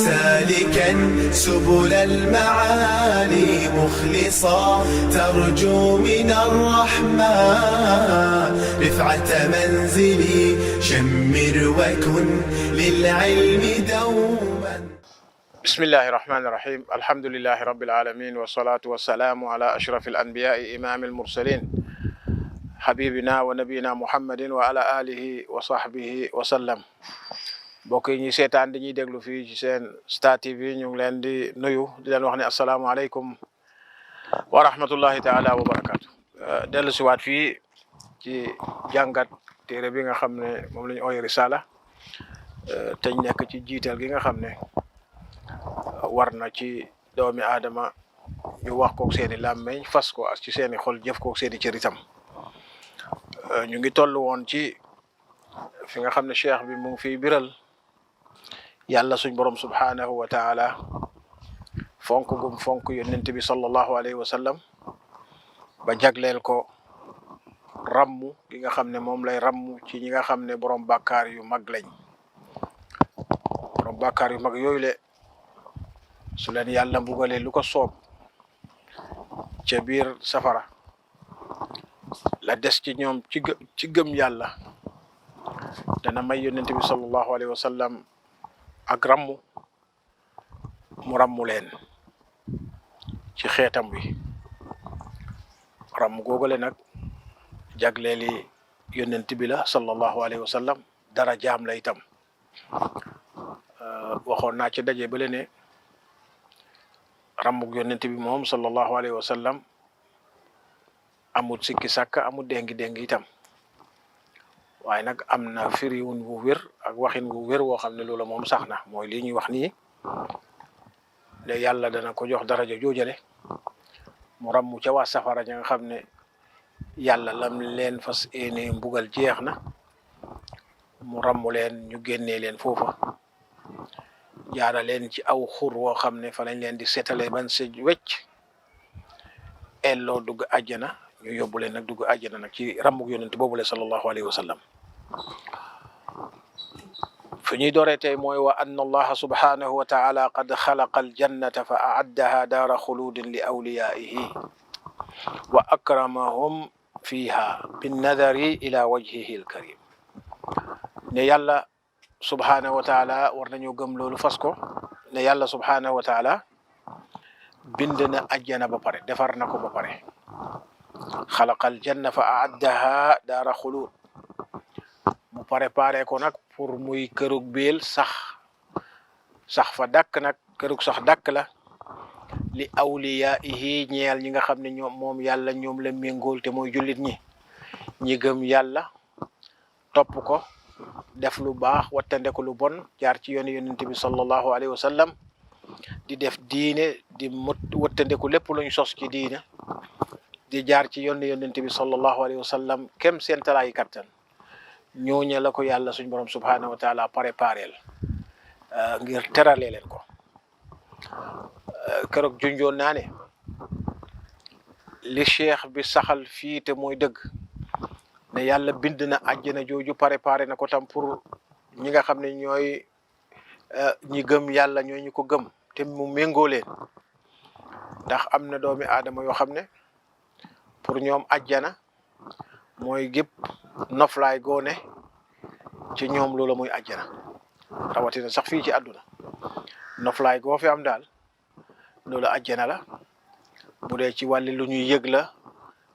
سالكا سبل المعالي مخلصا ترجو من الرحمن رفعة منزلي شمر وكن للعلم دوما. بسم الله الرحمن الرحيم. الحمد لله رب العالمين والصلاة والسلام على أشرف الأنبياء إمام المرسلين حبيبنا ونبينا محمد وعلى آله وصحبه وسلم. mbokk yi ñi seetaan di ñuy déglu fii ci seen Star TV ñu ngi leen di nuyu di leen wax ne asalaamaaleykum wa rahmatullahi taala wa barakaatu. dellu si waat fii ci jàngat téere bi nga xam ne moom la ñu ooyee Risaala te ñu nekk ci jiital gi nga xam ne war na ci doomi aadama ñu wax kook seeni làmmeñ fas ko ak ci seeni xol jëf kook seeni cër itam. ñu ngi toll woon ci fi nga xam ne cheikh bi mu ngi fiy biral yàlla suñ borom subhaanahu wa taala fonk gum fonk yonent bi sallallahu alayhi wa sallam ba jagleel ko rammu gi nga xam ne moom lay rammu ci ñi nga xam ne borom bàkkaar yu mag lañ. borom bàkkaar yu mag yooyu le su leen yàlla mbugalee lu ko soob ca biir safara la des ci ñoom ci gëm yàlla dana may yonent bi sallallahu alayhi wa sallam ak rammu mu rammu leen ci xeetam wi. rammu googale nag jagleeli yonent bi la sallallahu alayhi wa sallam dara jaam la itam. waxoon naa ci daje ba le ne rammug yonent bi moom sallallahu alayhi wa sallam amul sikki sàkk amul déngi itam waaye nag am na firiwun wu wér ak waxin wu wér woo xam ne loola moom sax na mooy lii ñuy wax nii ne yàlla dana ko jox daraja joojale mu rammu ca waa safara ña nga xam ne yàlla lam leen fas yéene mbugal jeex na mu rammu leen ñu génnee leen foofa jaara leen ci aw xur woo xam ne fa lañ leen di seetale ban se wecc elloo dugg àjjana ñu yóbbu leen nag dugg àjjana nag ci rammug yonent boobule sallallahu alayhi wa sallam. fi ñuy dooree tey mooy wa anna allaha subhanahu wa taala qad xalaqa aljannata fa aaddaha daara xuludin li awliyaihi wa akramahum fiha binnadari ila wajhihi alkarim. ne yàlla subhanahu wa taala war nañoo gëm loolu fas ko ne yàlla subhanahu wa taala bind na ajjana ba pare defar na ko ba pare. xalaqal janna fa aaddaha daara xulud mu préparé ko nag pour muy kërug biil sax fa dàkk nag kërug sax dàkk la li awliyaihi ñeel ñi nga xam ne ñoom moom yàlla ñoom la méngool te mooy jullit ñi gëm yàlla topp ko def lu baax wattande ko lu bon jaar ci yoonu yonent bi sallallahu alayhi wa sallam di def diine di wattande ko lépp luñ sos ci diine di jaar ci yoonu yonent bi sallallahu alayhi wa sallam kem seen talaayi kattan ñooñu la ko yàlla suñ borom subhanahu wa taala préparel ngir terale leen ko. keroog junjoon naa ne li cheikh bi saxal fii te mooy dëgg ne yàlla bind na àjjana jooju préparé na ko tam pour ñi nga xam ne ñooy ñi gëm yàlla ñooy ñu ko gëm te mu méngoo leen ndax am na doomi aadama yoo xam ne pour ñoom àjjana mooy gépp noflaay goone ci ñoom loola mooy àjjana rawatina sax fii ci àdduna noflaay goo fi am daal loola àjjana la. bu dee ci wàlli lu ñuy yëg la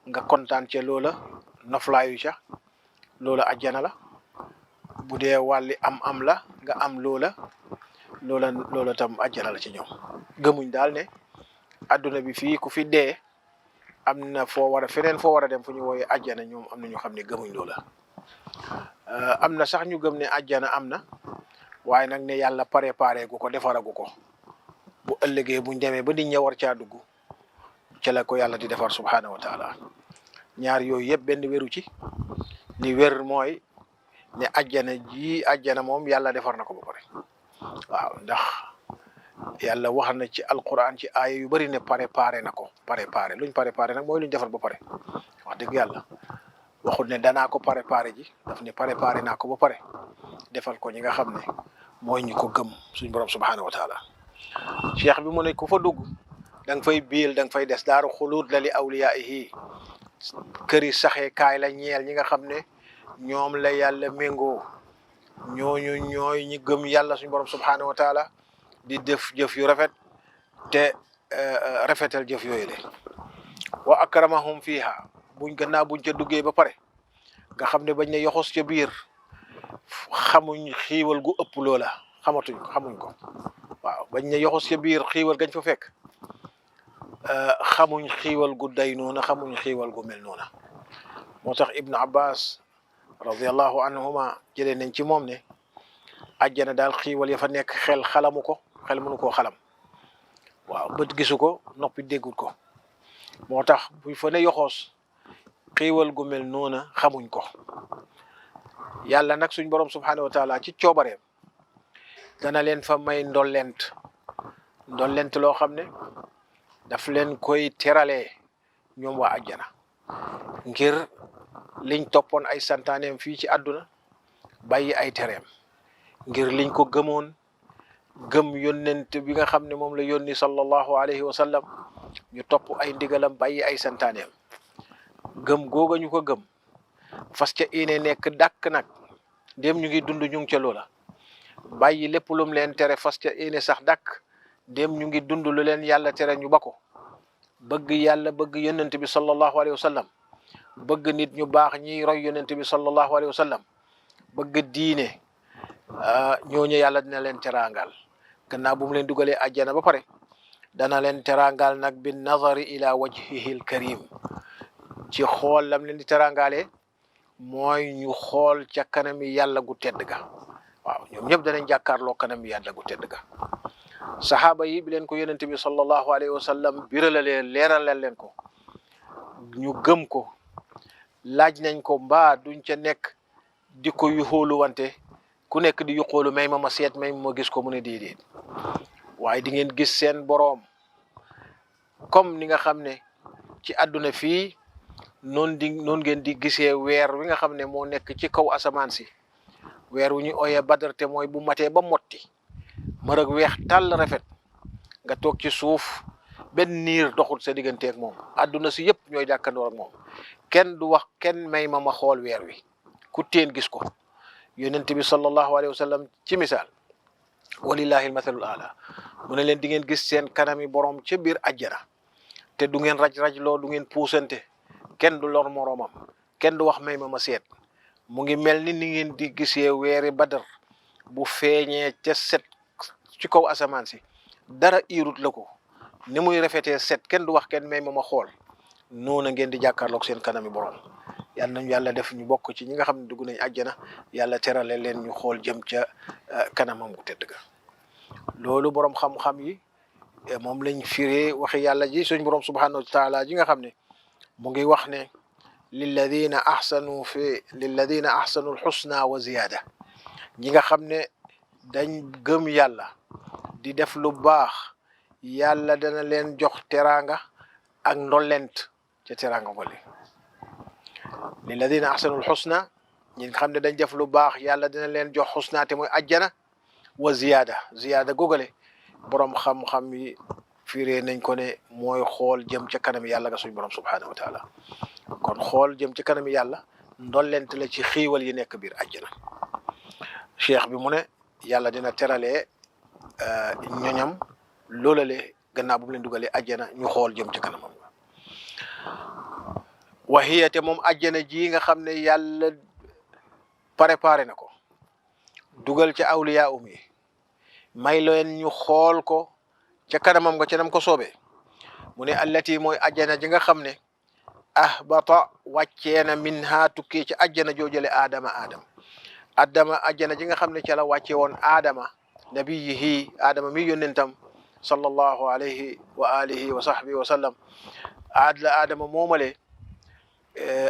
nga kontaan ca loola noflaayu ca loola àjjana la. bu dee wàlli am la nga am loola tam àjjana la ci ñoom. gëmuñ daal ne àdduna bi fii ku fi dee am na feneen foo war a dem fu ñu wooyee àjjana ñoom am na ñu xam ne gëmuñ loola. am na sax ñu gëm ne àjjana am na waaye nag ne yàlla préparé gu ko defaragu ko bu ëllëgee buñ demee ba nit ña war caa dugg ca la ko yàlla di defar subhanahu wa taala. ñaar yooyu yëpp benn wéru ci li wér mooy ne àjjana moom yàlla defar na ko ba pare. waaw ndax yàlla wax na ci alquran ci aaya yu bari ne préparé na ko préparé luñ préparé nag mooy luñ defar ba pare. wax dëgg yàlla waxul ne danaa ko préparé ji daf ne préparé naa ko ba pare defal ko ñi nga xam ne mooy ñu ko gëm suñ borom subhanahu wa taala. cheikh bi mu ne ku fa dugg da nga fay biil da nga fay des daaru xuluud la li awliyaihi këri saxee kaay la ñeel ñi nga xam ne ñoom la yàlla méngoo ñooñu ñooy ñi gëm yàlla suñ borom subhanahu wa taala di def jëf yu rafet te rafetal jëf yooyu le wa akramahum fiha buñ ca duggee ba pare nga xam ne bañ ne yoxos ca biir xamuñ xiiwal gu ëpp loola xamuñ ko waaw bañ ne yoxos ca biir xiiwal gañ fa fekk xamuñ xiiwal gu day noona xamuñ xiiwal gu mel noona moo tax Ibnu Abbas radiallahu anhuma jëlee nañ ci moom ne àjjana daal xiiwal ya fa nekk xel xalamu ko xel mënu koo xalam waaw bët gisu ko noppi déggul ko moo tax buñ fa ne yoxoos xiiwal gu mel noona xamuñ ko yàlla nag suñ borom subhanahu wa taala ci coobareem dana leen fa may ndollent loo xam ne daf leen koy teralee ñoom waa àjjana ngir liñ toppoon ay santaaneem fii ci àdduna bàyyi ay tereem ngir liñ ko gëmoon gëm yónnent bi nga xam ne moom la yónni sallallahu alayhi wa sallam ñu topp ay ndigalam bàyyi ay santaaneem gëm googa ñu ko gëm fas ca ine nekk dàkk nag dem ñu ngi dund ñu ngi ca loola bàyyi lépp lum leen tere fas ca ine sax dàkk dem ñu ngi dund lu leen yàlla tere ñu ba ko bëgg yàlla bëgg yónnent bi sallallahu alayhi wa sallam bëgg nit ñu baax ñiy roy yónnent bi sallallahu alayhi wa sallam bëgg diine ñooñu yàlla dina leen teraangal gannaaw bu mu leen dugalee àjjana ba pare dana leen teraangal nag bi nazari ila wajhihi al karim ci xool lam leen di teraangalee mooy ñu xool ca kanami yàlla gu tedd ga waaw ñoom ñëpp danañ jàkkaarloo kanami yàlla gu tedd ga saxaaba yi bi leen ko yónnent bi sallallahu alayhi wa sallam biralalee leeralal leen ko ñu gëm ko laaj nañ ko mbaa duñ ca nekk di ko yuxóolu wante ku nekk di yuxóolu may ma seet may ma gis ko mu ne déedéet waaye di ngeen gis seen boroom comme ni nga xam ne ci àdduna fii noonu ngeen di gisee weer wi nga xam ne moo nekk ci kaw asamaan si weer wu ñu ooyee Badar te mooy bu matee ba motti mërëg weex tàll rafet nga toog ci suuf benn niir doxul sa digganteeg moom àdduna si yëpp ñooy jàkkandoor ak moom kenn du wax kenn may ma xool weer wi ku teen gis ko yonent bi sallallahu alayhi wa sallam ci misaal walillahi almathalul ala mu ne leen di ngeen gis seen kanami borom ca biir àjjana te du ngeen raj loo du ngeen puusante kenn du lor moroomam kenn du wax may ma seet mu ngi mel ni ngeen di gisee weeri Badar bu feeñee ca set ci kaw asamaan si dara iirut la ko ni muy rafetee set kenn du wax kenn may ma xool noona ngeen di jàkkaarloog seen kanami borom yàlla nañu yàlla def ñu bokk ci ñi nga xam ne dugg nañ àjjana yàlla terale leen ñu xool jëm ca kanamam gu tedd ga loolu borom xam-xam yi moom lañ firee waxi yàlla ji suñ borom subhanahu wa taala ji nga xam ne mu ngi wax ne lilladina ahsanu alxusna wa ziyaada ñi nga xam ne dañ gëm yàlla di def lu baax yàlla dana leen jox teraanga ak ndollent ca teraanga gole lilladina ahsanu alxusna ñi nga xam ne dañ def lu baax yàlla dina leen jox xusna te mooy ajjana wa ziyaada gogale borom xam-xam yi firee nañ ko ne mooy xool jëm ca kanam yàlla nga suñ borom subhanahu wa taala kon xool jëm ci kanam yàlla ndollent la ci xiiwal yi nekk biir àjjana cheikh bi mu ne yàlla dina teralee ñoñam loolale gannaaw bu mu leen dugalee àjjana ñu xool jëm ci kanamam wahiya te moom àjjana ji nga xam ne yàlla préparé na ko dugal ca awliya yi may leen ñu xool ko ca kanamam nga ca nam ko soobee mu ne allati mooy àjjana ji nga xam ne ahbata wàcceena min ha tukkee ci àjjana joojale adama àjjana ji nga xam ne ca la wàcce woon aadama nabiyihi aadama mi yónnentam sallallahu alayhi wa alihi wa sahbihi wa sallam aadama moomale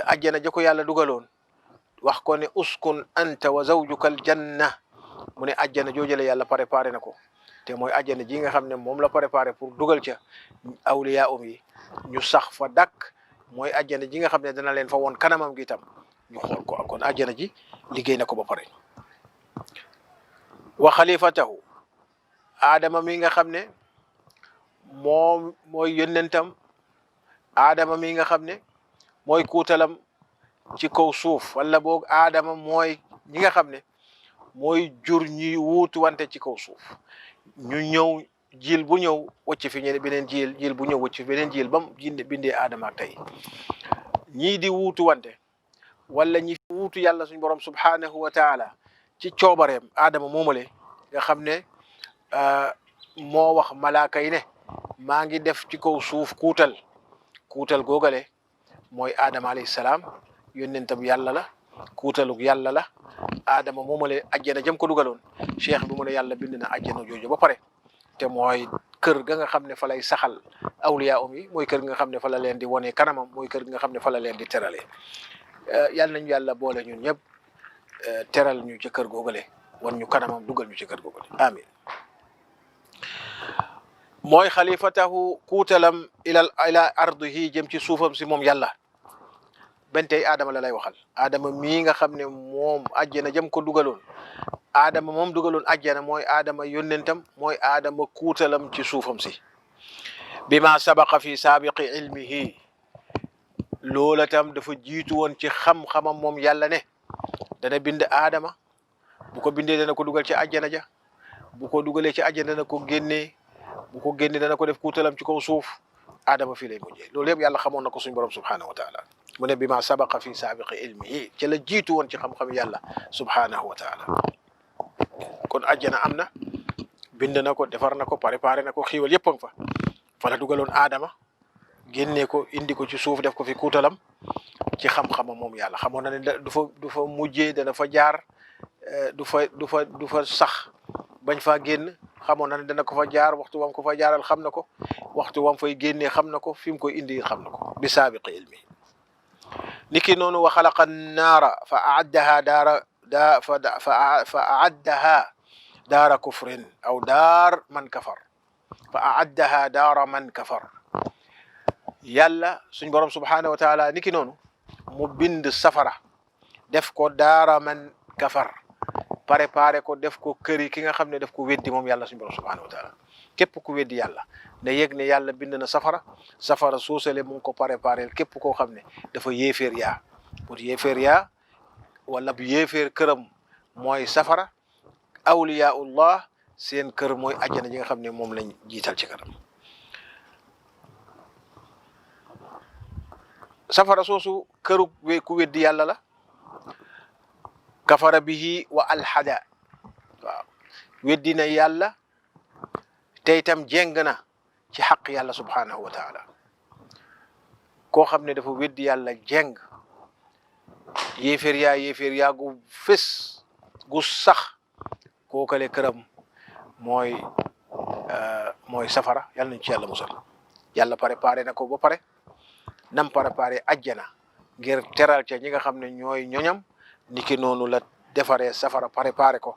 àjjana ja ko yàlla dugaloon wax ko ne uskun anta wa zawjuka aljanna mu ne àjjana joojale yàlla préparé na ko te mooy àjjana ji nga xam ne moom la préparé pour dugal ca awliya yi ñu sax fa dakk mooy àjjana ji nga xam ne dana leen fa woon kanamam gi tam ñu xool ko kon àjjana ji liggéey na ko ba pare wa xalifatahu aadama mi nga xam ne moom mooy yónnentam aadama mi nga xam ne mooy kuutalam ci kaw suuf wala boog aadama mooy ñi nga xam ne mooy jur ñuy wuutu wante ci kaw suuf ñu ñëw jiil bu ñëw wëcc fi ñeneen beneen jiil bu ñëw wëcc fi beneen jiil bam bindee aadama ak tey ñii di wuutu wante wala ñi wuutu yàlla suñu borom subhanahu wa taala ci coobareem aadama moomale nga xam ne moo wax malaaka yi ne maa ngi def ci kaw suuf kuutal googale mooy aadama alayhi salaam yónnentam yàlla la kuutalug yàlla la aadama moomale ajjana jëm ko dugaloon cheikh bi mu ne yàlla bind na ajjana jooju ba pare te mooy kër ga nga xam ne fa lay saxal awliya yi mooy kër nga xam ne fa la leen di wone kanamam mooy kër nga xam ne fa la leen di teralee yàlla nañu yàlla boole ñun ñëpp teral ñu ci kër googale wan ñu kanamam dugal ñu ci kër googale amin mooy xalifatahu kuutalam ila ardihi jëm ci suufam si moom yàlla ben tey aadama la lay waxal aadama mii nga xam ne moom ajjana jëm ko dugaloon aadama moom dugaloon ajjana mooy aadama yónnentam mooy aadama kuutalam ci suufam si bima sabaqa fi saabiqi ilmihi loola tam dafa jiitu woon ci xam-xamam moom yàlla ne dana bind aadama bu ko bindee dana ko dugal ci ajjana ja bu ko dugalee ci ajjana dana ko génnee bu ko génnee dana ko def kuutalam ci kaw suuf aadama fii lay mujjee loolu yëpp yàlla xamoon na ko suñu borom subhanahu wa taala mu ne bima sabaqa fi saabiqi ilmihi ci la jiitu woon ci xam-xam yàlla subhanahu wa taala kon ajjana am na bind na ko defar na ko préparé na ko xiiwal yëpp a nga fa la dugaloon aadama génnee ko indi ko ci suuf def ko fi kuutalam ci xam-xamam moom yàlla xamoon na ne du fa mujjee dana fa jaar du fa sax bañ faa génn xamoon na ne dana ko fa jaar waxtu wam ko fa jaaral xam na ko waxtu wam fay génnee xam na ko fi mu koy indi xam na ko bi saabiqi ilmi niki noonu wa xalaqa naara fa aaddaha daara kufrin aw daar man kafar fa aaddaha daara man kafar yàlla suñ borom subhanahu wa taala niki noonu mu bind safara def ko daara man kafar préparé ko def ko këri ki nga xam ne def ko weddi moom yàlla suñ borom subhanahu wa taala képp ku weddi yàlla ne yëg ne yàlla bind na safara soosale mu ngi ko préparé képp koo xam ne dafa yéeféer yaa pour yéeféer yaa wala bu yéeféer këram mooy safara awliyaullah seen kër mooy ajjana ji nga xam ne moom lañ jiital ci kanam safara soosu këru ku weddi yàlla la kafara bihi wa alhada waaw weddi na yàlla te itam jéng na ci xaq yàlla subhanahu wa taala koo xam ne dafa weddi yàlla jéng yéeféer yaa gu fés gu sax kookale këram mooy safara yàlla nañ ci yàlla musal yàlla préparé na ko ba pare nam préparé ajjana ngir teral ca ñi nga xam ne ñooy ñoñam niki noonu la defaree safara préparé ko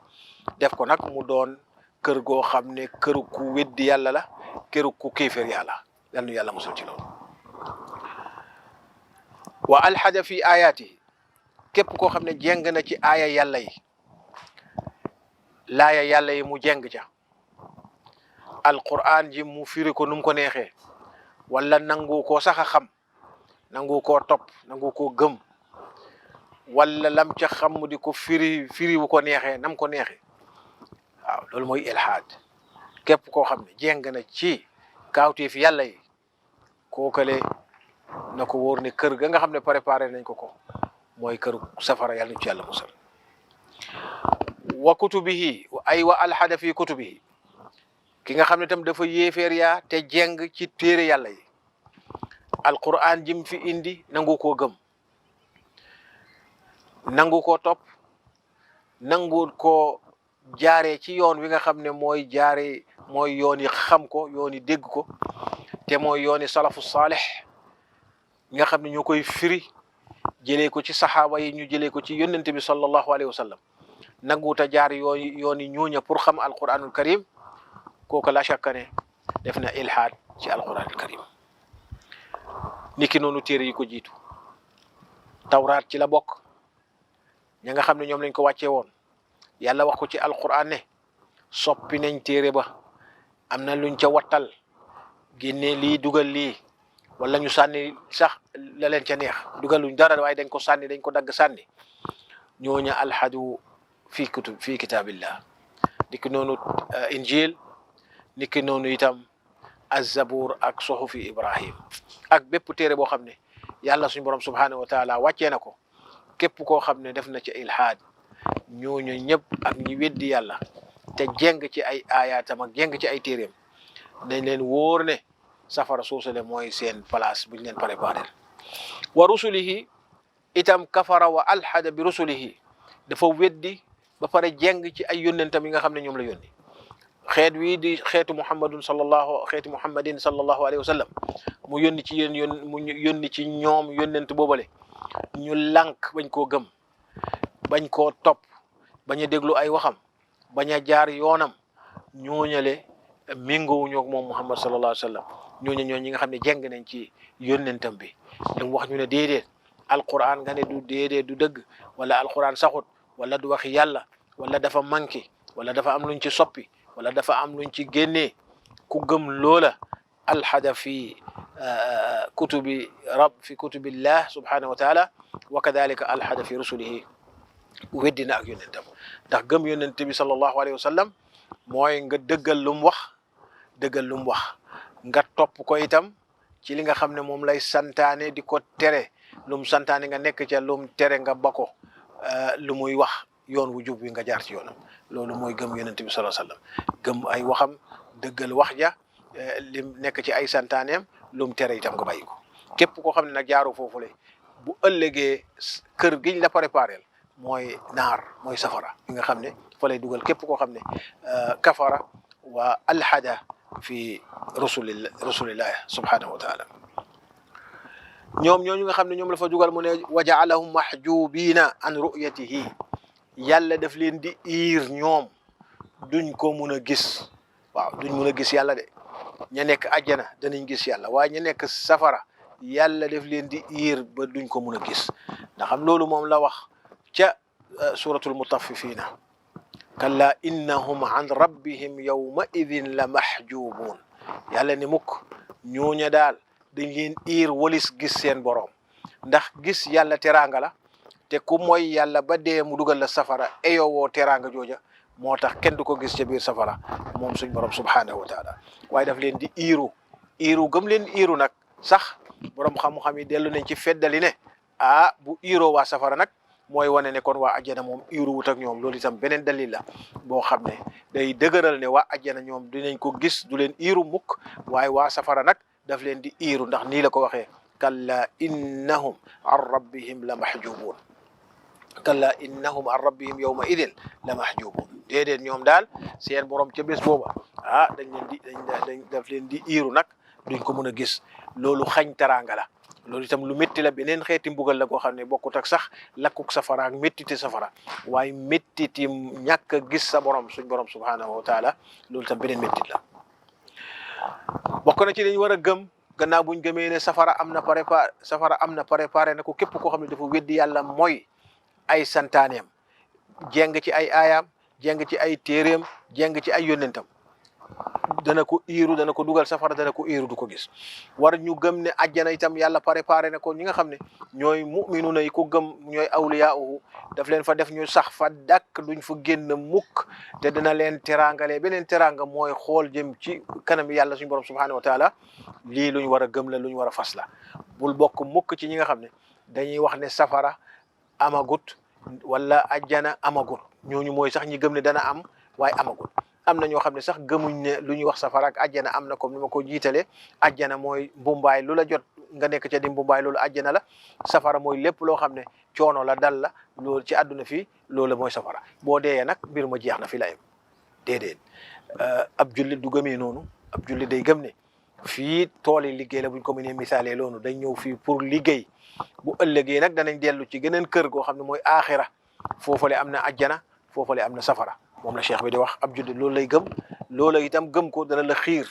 def ko nag mu doon kër goo xam ne këru ku weddi yàlla la këru ku kéeféer yàlla yal na yàlla musal ci loolu wa alxada fi ayaati képp koo xam ne jéng na ci aaya yàlla yi laaya yàlla yi mu jéng ca alquran ji mu firi ko num ko neexee wala nangu koo sax a xam nangu koo topp nangu koo gëm wala lam ca xam mu di ko firi wu ko neexee nam ko neexee waaw loolu mooy ilhaad képp koo xam ne jéng na ci kaawteef yàlla yi kookale na ko wóor ne kër ga nga xam ne préparé nañ ko mooy këru safara yàlla ñu ci yàlla musal wa kutubihi ay wa alhada fi kutubihi ki nga xam ne tam dafa yéeféer yaa te jéng ci téere yàlla yi alquran jim fi indi nangu koo gëm nangu koo topp nangu koo jaaree ci yoon wi nga xam ne mooy yoon yi xam ko yoon yi dégg ko te mooy yooni salafu saalih ñi nga xam ne ñoo koy firi jëlee ko ci saxaaba yi ñu jëlee ko ci yónnente bi sallallahu alayhi wa sallam nanguuta jaar yooni ñuuña pour xam alquranul karim kooku la shakka ne def na ilhaad ci alquranul karim niki noonu téere yi ko jiitu tawraat ci la bokk ña nga xam ne ñoom lañ ko wàccee woon yàlla wax ko ci alquran ne soppi nañ téere ba am na luñ ca wattal génne lii dugal lii wala ñu sànni sax la leen ca neex dugaluñ dara waaye dañ ko sànni dañ ko dagg sànni ñooña alhadu fi kitaabillah niki noonu injil niki noonu itam az-zabur ak suhufi ibrahim ak bépp téere boo xam ne yàlla suñu borom subhanahu wa taala wàccee na ko képp koo xam ne def na ci ilhaad ñooñu ñëpp ak ñi weddi yàlla te jeng ci ay aayaatam ak jeng ci ay téeréem dañ leen wóor ne safara soosale mooy seen place buñ leen préparé wa rusulihi itam kafara wa alhada bi rusulihi dafa weddi ba pare jeng ci ay yónnentam yi nga xam ne ñoom la yónni xeet wii di xeetu muhammadin sallallahu alayhi wa sallam mu yónni ci yéen mu yónni ci ñoom yónnent boobale ñu lànk bañ koo gëm bañ koo topp bañ a déglu ay waxam bañ a jaar yoonam ñooñale méngoowuñu ak moom muhammad sallallahu alayhi wa sallam ñooñu ñi nga xam ne jeng nañ ci yónnentam bi lu mu wax ñu ne déedéet alquran nga ne du déedéet du dëgg wala alquran saxut wala du waxi yàlla wala dafa manqué wala dafa am luñ ci soppi wala dafa am luñ ci génnee ku gëm loola alhada fi kutubillah subhanahu wa taala wa kadalika alhada fi rusulihi weddina ak yónnentam ndax gëm yónnente bi sallallahu alayhi wa sallam mooy nga dëggal lu mu wax nga topp ko itam ci li nga xam ne moom lay santaane di ko tere lu mu santaane nga nekk ca lu mu tere nga ba ko lu muy wax yoon wu jub wi nga jaar ci yoonam loolu mooy gëm yónnente bi sallallahu alayhi wa sallam gëm ay waxam dëggal wax ja lim nekk ci ay santaaneem lu mu tere itam nga bàyyi ko képp koo xam ne nag jaaru foofule bu ëllëgee kër giñ la préparel mooy naar mooy safara bi nga xam ne fa lay dugal képp koo xam ne kafara wa alhada fi rasulillah subhanahu wa taala ñoom ñooñu nga xam ne ñoom la fa dugal mu ne wa jaalahum mahjubina an ru'yatihi yàlla daf leen di iir ñoom duñ ko mun a gis waaw duñ mun a gis yàlla de ña nekk àjjana danañ gis yàlla waaye ña nekk safara yàlla daf leen di iir ba duñ ko mun a gis ndax am loolu moom la wax ca suratul mutaffifina kalla innahum an rabbihim yawma idin la mahjubun yàlla ni mukk ñooña daal dañ leen iir walis gis seen boroom ndax gis yàlla teraanga la te ku mooy yàlla ba dee mu dugal la safara eyowoo teraanga jooja moo tax kenn du ko gis ca biir safara moom suñ borom subhanahu wa taala waaye daf leen di iiru gëm leen iiru nag sax borom xam-xam yi dellu nañ ci feddali ne bu iiroo waa safara nag mooy wane ne kon waa ajjana moom iiru wut ak ñoom loolu itam beneen dalil la boo xam ne day dëgëral ne waa ajjana ñoom dinañ ko gis du leen iiru mukk waaye waa safara nag daf leen di iiru ndax nii la ko waxee kalla innahum an rabbihim la mahjubun kalla innahum an rabbihim yawma idin la mahjubun déedéet ñoom daal seen borom ca bés booba daf leen di iiru nag duñ ko mën a gis loolu xañ teraanga la loolu itam lu métti la beneen xeeti mbugal la koo xam ne bokkut ak sax lakkuk safara ak méttiti safara waaye méttiti ñàkk a gis sa borom suñ borom subhanahu wa taala loolu itam beneen méttit la bokk na ci dañ war a gëm gannaaw buñ gëmee ne safara am na préparé na ko képp koo xam ne dafa weddi yàlla mooy ay santaaneem jeng ci ay aayaam jeng ci ay téeréem jeng ci ay yónnentam dana ko iiru dana ko dugal safara dana ko iiru du ko gis war ñu gëm ne ajjana itam yàlla préparé na ko ñi nga xam ne ñooy mu'minuna yi ko gëm ñooy awliyaa'uhu daf leen fa def ñu sax fa dàkk duñ fa génn mukk te dana leen teraangale beneen teraanga mooy xool jëm ci kanam yàlla suñu borom subhanahu wa taala lii luñ war a gëm la luñ war a fas la bul bokk mukk ci ñi nga xam ne dañuy wax ne safara amagut wala ajjana amagut ñooñu mooy sax ñi gëm ne dana am waaye amagut am na ñoo xam ne sax gëmuñ ne lu ñuy wax safara ak ajjana am na comme ni ma ko jiitalee ajjana mooy mbumbaay lu la jot nga nekk ca di mbumbaay loolu ajjana la safara mooy lépp loo xam ne coono la dal la loolu ci àdduna fii loolu mooy safara boo deeyee nag mbir ma jeex na fi la yem déedéet ab jullit du gëmee noonu ab jullit day gëm ne fii tool yi liggéey la buñ ko mënee misaalee loonu dañ ñëw fii pour liggéey bu ëllëgee nag danañ dellu ci geneen kër goo xam ne mooy aaxira foofale am na ajjana foofale am na safara moom la cheikh bi di wax ab jullit loolu lay gëm loola itam gëm ko dana la xiir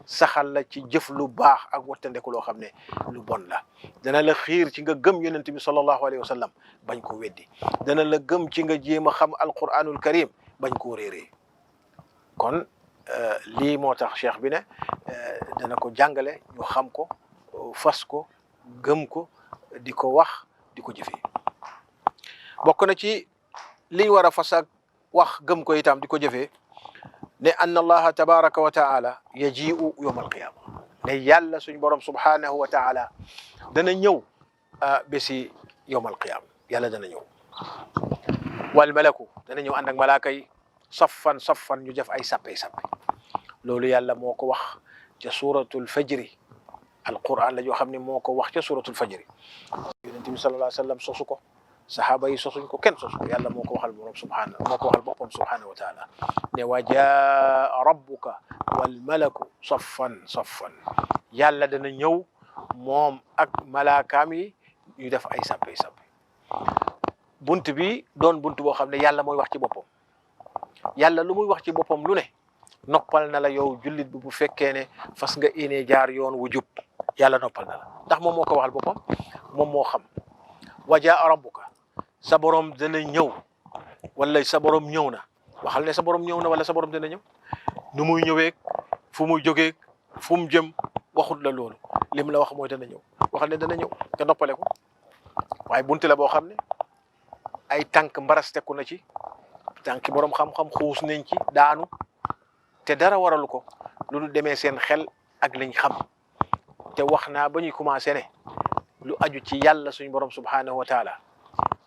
saxal la ci jëf lu baax ak wattandeku loo xam ne lu bon la dana la xiir ci nga gëm yonent bi sallallahu alayhi wa sallam bañ ko weddi dana la gëm ci nga jéem a xam alquranul karim bañ koo réeree kon lii moo tax cheikh bi ne dana ko jàngale ñu xam ko fas ko gëm ko di ko wax di ko jëfee bokk na ci liñ war a fas ak wax gëm ko itam di ko jëfee ne anna allaha tabaraka wa taala yaji'u yawm alqiyama ne yàlla suñ borom subhanahu wa taala dana ñëw bési yawm alqiyama yàlla dana ñëw wal malaku dana ñëw ànd ak malaaka yi saffan saffan ñu def ay sappe sappe loolu yàlla moo ko wax ca suratul fajri alquran la joo xam ne moo ko wax ca suratul fajri yonent bi sallallahu alayhi wa sallam sosu ko saxaaba yi sosuñ ko kenn sosu ko yàlla moo ko waxal borom subhanahu moo ko waxal boppam subhanahu wa taala ne wa jaa rabbuka wal malaku saffan saffan yàlla dana ñëw moom ak malaakaam yi ñu def ay sappe sappe bunt bi doon bunt boo xam ne yàlla mooy wax ci boppam yàlla lu muy wax ci boppam lu ne noppal na la yow jullit bi bu fekkee ne fas nga inee jaar yoon wu jub yàlla noppal na la ndax moom moo ko waxal boppam moom moo xam wa jaa rabbuka sa borom dana ñëw wala sa borom ñëw na waxal ne sa borom ñëw na wala sa borom dana ñëw nu muy ñëwee fu muy jógee fu mu jëm waxut la loolu lim la wax mooy dana ñëw waxal ne dana ñëw te noppale ko waaye bunte la boo xam ne ay tànk mbarasteku na ci tànk borom xam-xam xuus nañ ci daanu te dara waralu ko lu du demee seen xel ak liñ xam te wax naa ba ñuy commencé ne lu aju ci yàlla suñ borom subhanahu wa taala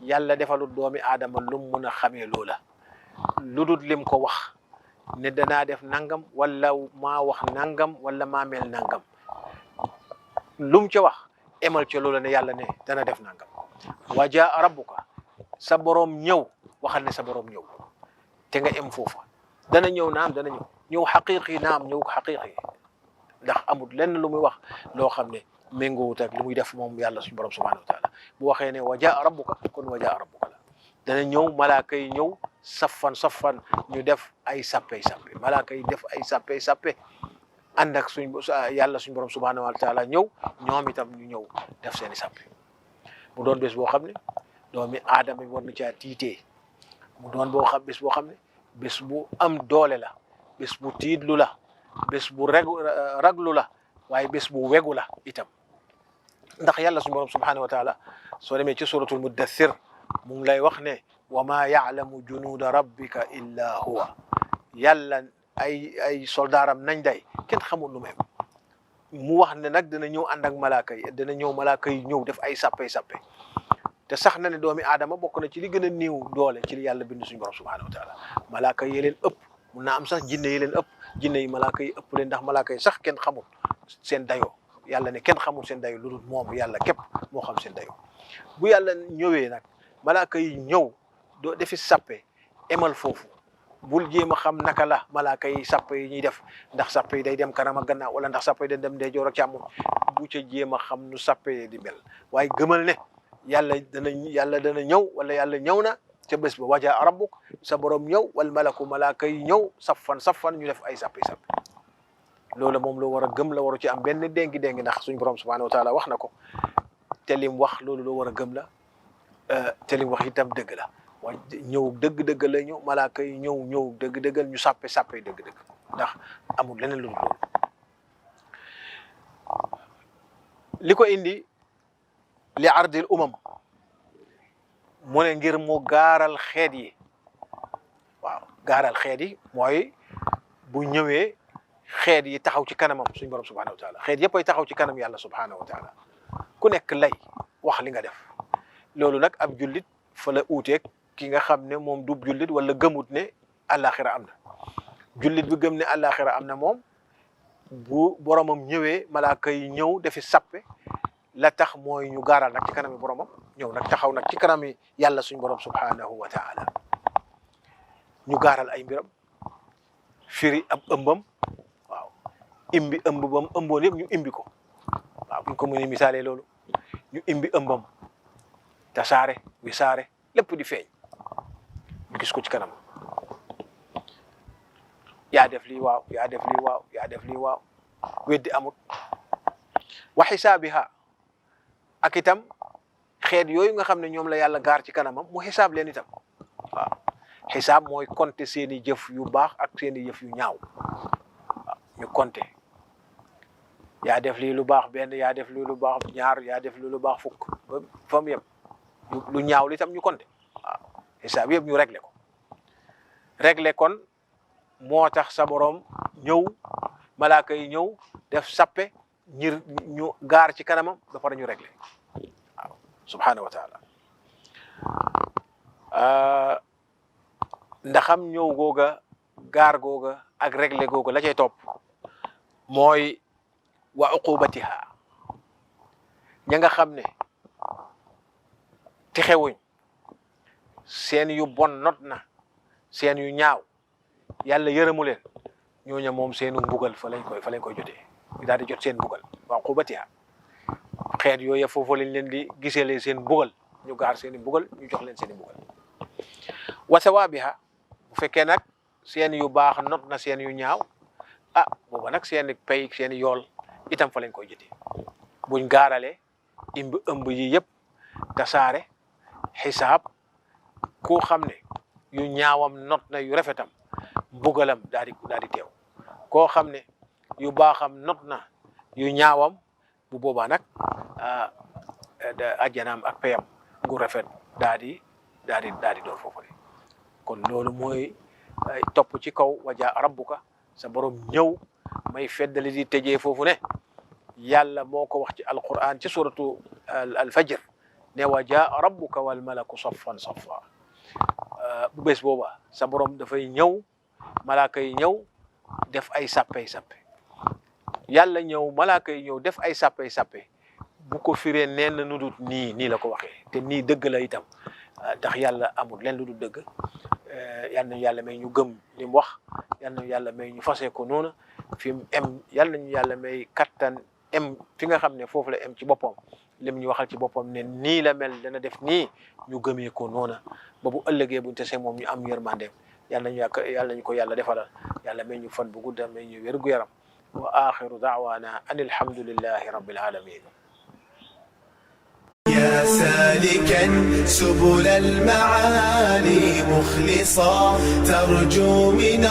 yàlla defalul doomi aadama lum mun a xamee loola lu dul lim ko wax ne danaa def nangam wala maa wax nangam wala maa mel nangam lum ca wax emal ca loola ne yàlla ne dana def nangam wa jaa rabbuka sa borom ñëw waxal ne sa borom ñëw te nga em foofa dana ñëw naam dana ñëw xaqiqi naam ñëw xaqiqi ndax amul lenn lu muy wax loo xam ne méngoowut ak li muy def moom yàlla suñu borom subhanahu wa taala bu waxee ne wa jaa rabbuka kon wa jaa rabbuka la dana ñëw malaaka yi ñëw saffan saffan ñu def ay sappe sappe malaaka yi def ay sappe sappe ànd ak suñ yàlla suñu borom subhanahu wa taala ñëw ñoom itam ñu ñëw def seeni sappe mu doon bés boo xam ne doomi aadama war na caa tiitee mu doon bés boo xam ne bés bu am doole la bés bu tiitlu la bés bu raglu la waaye bés bu wegu la itam ndax yàlla suñu borom subhanahu wa taala soo demee ci suratul muddathir mu ngi lay wax ne wa ma yaalamu junuuda rabbika illa huwa yàlla ay soldaaram nañ day kenn xamul lu mu wax ne nag dana ñëw ànd ak malaaka yi dana ñëw malaaka yi ñëw def ay sappe sappe te sax na ne doomi aadama bokk na ci li gën a néew doole ci li yàlla bind suñu borom subhanahu wa taala malaaka yi leen ëpp mun naa am sax jinne yi leen ëpp jinne yi malaaka yi ëpp leen ndax malaaka yi sax kenn xamul seen dayoo yàlla ne kenn xamul seen dayoo lu dul moom yàlla képp moo xam seen dayoo bu yàlla ñëwee nag malaaka yi ñëw doo defi sappe emal foofu bul jéem a xam naka la malaaka yi sappe yi ñuy def ndax sappe yi day dem kanam ak gannaaw wala ndax sappe yi day dem ndeyjoor ak càmmoñ bu ca jéem a xam nu sappe yi di mel waaye gëmal ne yàlla dana ñëw wala yàlla ñëw na ca bés ba wajaa rabbuk sa borom ñëw wal malaku malaaka yi ñëw saffan saffan ñu def ay sappe sappe loolu moom loo war a gëm la waru ci am benn déngi ndax suñ borom subhanahu wa taala wax na ko te lim wax loolu loo war a gëm la te lim wax itam dëgg la waaye ñëw dëgg-dëgg la ñu malaaka yi ñëw dëgg-dëggal ñu sappe dëgg-dëgg ndax amul leneen lu dul loolu li ko indi li ardil umam mu ne ngir mu gaaral xeet yi waaw gaaral xeet yi mooy bu ñëwee xeet yi taxaw ci kanamam suñu borom subhanahu wa taala xeet yëpp ay taxaw ci kanam yàlla subhanahu wa taala ku nekk lay wax li nga def loolu nag ab jullit fa la uuteeg ki nga xam ne moom du jullit wala gëmut ne àllaaxira am na jullit bi gëm ne àllaaxira am na moom bu boromam ñëwee malaaka yi ñëw defi sappe la tax mooy ñu gaaral nag ci kanami boromam ñëw nag taxaw nag ci kanami yàlla suñu borom subhanahu wa taala ñu gaaral ay mbiram firi ab ëmbam waaw imbi ëmb bam ëmboon yëpp ñu imbi ko waaw buñ ko mënee misaalee loolu ñu imbi ëmbam tasaare wisaare lépp di feeñ ñu gis ko ci kanam yaa def lii waaw yaa def lii waaw yaa def lii waaw weddi amut wa xisaabiha ak itam xeet yooyu nga xam ne ñoom la yàlla gaar ci kanamam mu xisaab leen itam waaw xisaab mooy compter seeni jëf yu baax ak seeni jëf yu ñaaw ñu compter yaa def lii lu baax benn yaa def lii lu baax ñaar yaa def lii lu baax fukk ba fa mu yem lu ñaaw li tam ñu compter waaw xisaab yëpp ñu régler kon moo tax sa borom ñëw malaaka yi ñëw def sappe ñu gaar ci kanamam ba pare ñu régler waaw subhaanahu wa taala ndaxam ñëw googa gaar googa ak régler googa la cay topp mooy wa uqubatiha ña nga xam ne texewuñ seen yu bon not na seen yu ñaaw yàlla yërëmu leen ñooñu moom seenu mbugal fa lañ koy jotee daal di jot seen mbugal wa uqubatiha xeet yooyu foofu lañ leen di giselee seen mbugal ñu gaar seen i mbugal ñu jox leen seen i mbugal wa sawaabiha bu fekkee nag seen yu baax not na seen yu ñaaw booba nag seen pay seen yool itam fa lañ koy jotee buñ gaaralee ëmb yi yëpp tasaare xisaab koo xam ne yu ñaawam not na yu rafetam mbugalam daal di teew koo xam ne yu baaxam not na yu ñaawam bu boobaa nag ajjanaam ak payam gu rafet daal di door foofu le kon loolu mooy topp ci kaw waja rabbuka sa borom ñëw may feddali di tëjee foofu ne yàlla moo ko wax ci alquran ci suratu alfajr ne waja rabbuka wal malaku saffan saffa bu bés booba sa borom dafay ñëw malaaka yi ñëw def ay sappe yàlla ñëw malaaka yi ñëw def ay sappe bu ko firee neen nu dul nii la ko waxee te nii dëgg la itam ndax yàlla amul leen lu dul dëgg yal nañu yàlla may ñu gëm li mu wax yal nañu yàlla may ñu fasee ko noonu fi mu em yal nañu yàlla may kattan em fi nga xam ne foofu la em ci boppam lim ñu waxal ci boppam ne nii la mel dana def nii ñu gëmee ko noona ba bu ëllëgee buñ tesee moom ñu am yërmandeem yal nañu ko yàlla defalal yàlla may ñu fan bu gudda may ñu wér gu yaram wa axiru daawaana an alhamdulillahi rabbil alamin يا سالكا سبل المعالي مخلصا ترجو من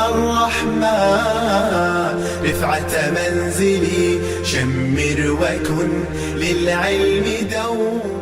الرحمن رفعة منزلي شمر وكن للعلم دوما